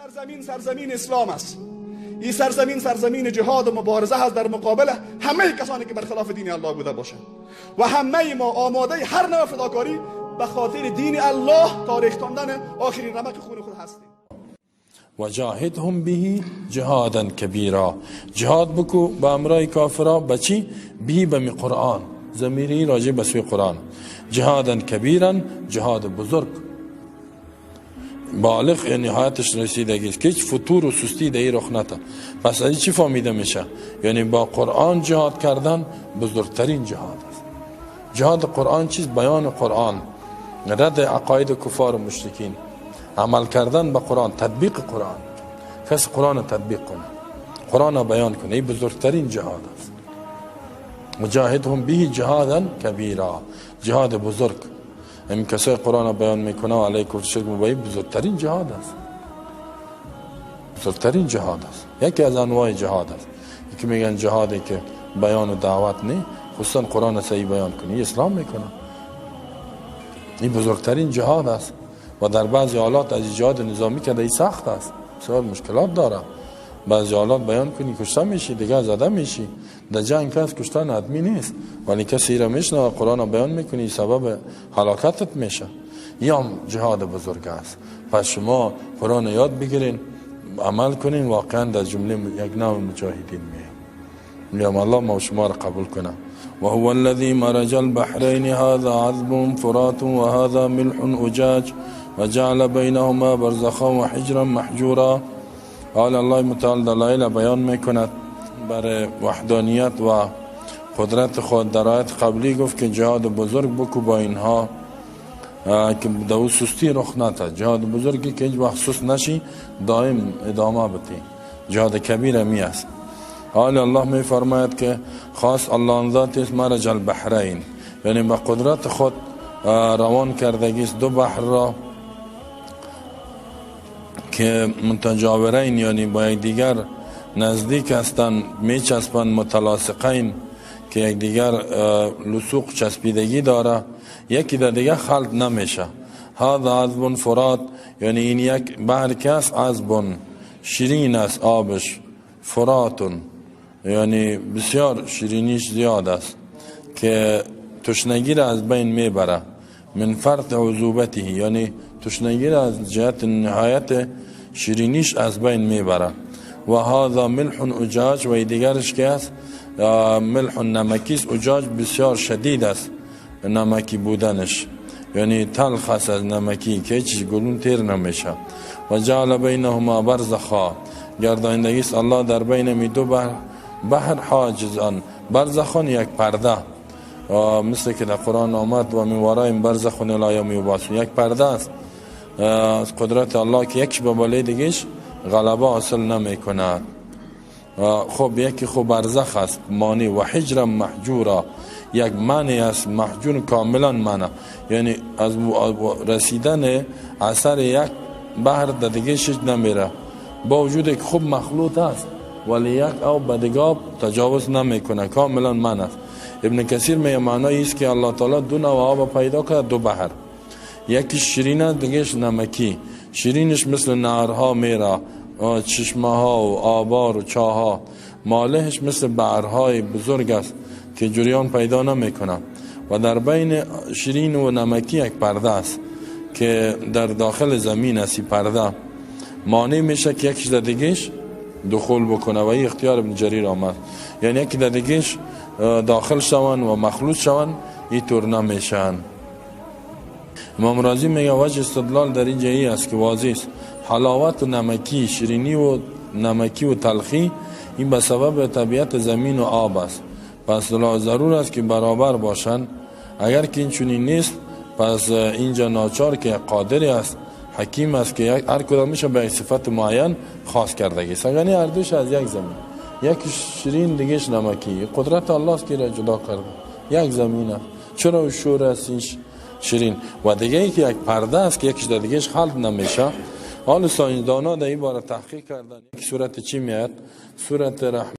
سرزمین سرزمین اسلام است. این سرزمین سرزمین جهاد و مبارزه است در مقابل همه کسانی که برخلاف دین الله بوده باشند و همه ما آماده هر نوع فداکاری به خاطر دین الله تا ریختاندن آخرین رمق خون خود هستیم. و جاهدهم به جهادا کبیرا، جهاد بکو با امرای کافرا بچی به بمی قرآن، ضمیری راجع به سوی قرآن، جهادا کبیرا جهاد بزرگ بالغ نهایتش رسیدگی است که هیچ فتور و سستی در رخ نده. پس از چی فهمیده میشه؟ یعنی با قرآن جهاد کردن بزرگترین جهاد است. جهاد قرآن چیز؟ بیان قرآن، رد عقاید کفار و مشرکین، عمل کردن به قرآن، تطبیق قرآن، کس قرآن تطبیق کنه، قرآن بیان کنه، این بزرگترین جهاد است. مجاهدهم به جهادا کبیرا، جهاد بزرگ. این کسای قرآن بیان میکنه و علیه کفر شرک مبین بزرگترین جهاد است، بزرگترین جهاد است، یکی از انواع جهاد است. یکی میگن جهادی که بیان و دعوت نی، خصوصا قرآن صحیح بیان کنی، اسلام میکنه، این بزرگترین جهاد است. و در بعضی حالات از جهاد نظامی که این سخت است، بسیار مشکلات داره. بعضی حالات بیان کنی کشته میشی، دیگه زده میشی. در جنگ کس کشتن حتمی نیست، ولی کسی را میشنه قرآن را بیان میکنی سبب هلاکتت میشه. یا جهاد بزرگ است. پس شما قرآن یاد بگیرین، عمل کنین، واقعا در جمله یک نوع مجاهدین میه. یا الله ما شما را قبول کنه. وهو الذي مرج البحرين هذا عذب فرات وهذا ملح أجاج وجعل بينهما برزخا وحجرا محجورا. حال الله متعال دلایل بیان میکند برای وحدانیت و قدرت خود. در آیت قبلی گفت که جهاد بزرگ بکو با اینها که دو سستی رخ نده. جهاد بزرگی که هیچ وقت سست نشی، دائم ادامه بتی، جهاد کبیر می است. حال الله می فرماید که خاص الله ذات است مرج البحرین، یعنی با قدرت خود روان کردگی است دو بحر را که متجاورین، یعنی با یکدیگر نزدیک هستند، میچسبند، متلاصقین که یکدیگر لصوق چسبیدگی داره، یکی در دیگر خلط نمیشه. هذا عذب فرات، یعنی این یک بحر که است عذب شیرین است آبش، فراتون یعنی بسیار شیرینیش زیاد است که تشنگی را از بین میبره. من فرط عذوبته، یعنی تشنگی را از جهت نهایت شیرینیش از بین میبره. و هذا ملح اجاج، و دیگرش که است ملح نمکیست، اجاج بسیار شدید است نمکی بودنش، یعنی تلخ است از نمکی که هیچ گلون تیر نمیشه. و جعل بینهما برزخا، گردانندگی است الله در بین می دو بحر حاجزان. برزخان یک پرده، مثل که در قرآن آمد و من ورای برزخ الی یوم یبعثون، یک پرده است از قدرت الله که یکش به بالای دیگهش غلبه حاصل نمی کند. خب یکی خب برزخ است مانی، و حجر محجورا، یک معنی است محجور کاملا معنی، یعنی از رسیدن اثر یک بحر در دیگهش نمیره، با وجود که خوب مخلوط است ولی یک او به دیگه آب تجاوز نمیکنه، کاملا معنی است. ابن کثیر میگه معنی است که الله تعالی دو نوع آب پیدا کرد، دو بحر، یکی شیرین است دیگهش نمکی. شیرینش مثل نهرها میره، چشمه ها و آبار و چاها، مالهش مثل بحرهای بزرگ است که جریان پیدا نمیکنه. و در بین شیرین و نمکی یک پرده است که در داخل زمین است. پرده مانع میشه که یکیش در دیگهش دخول بکنه و این اختیار ابن جریر آمد، یعنی یکی در دیگهش داخل شون و مخلوط شون، اینطور نمیشن. امام رازی میگه وجه استدلال در اینجا ای است که واضح است حلاوت و نمکی، شیرینی و نمکی و تلخی، این به سبب طبیعت زمین و آب است. پس ضرور است که برابر باشند. اگر که این چنین نیست، پس اینجا ناچار که قادری است، حکیم است که هر کدامش به صفت معین خاص کردگی است. یعنی هر دوش از یک زمین، یک شیرین دیگهش نمکی، قدرت الله است که را جدا کرده، یک زمین است. چرا شور است شیرین؟ و دیگه ای که یک پرده است که یکیش در دیگهش خلط نمیشه. حال ساینسدانا در این باره تحقیق کردن. یک صورت چی میاد؟ صورت رحم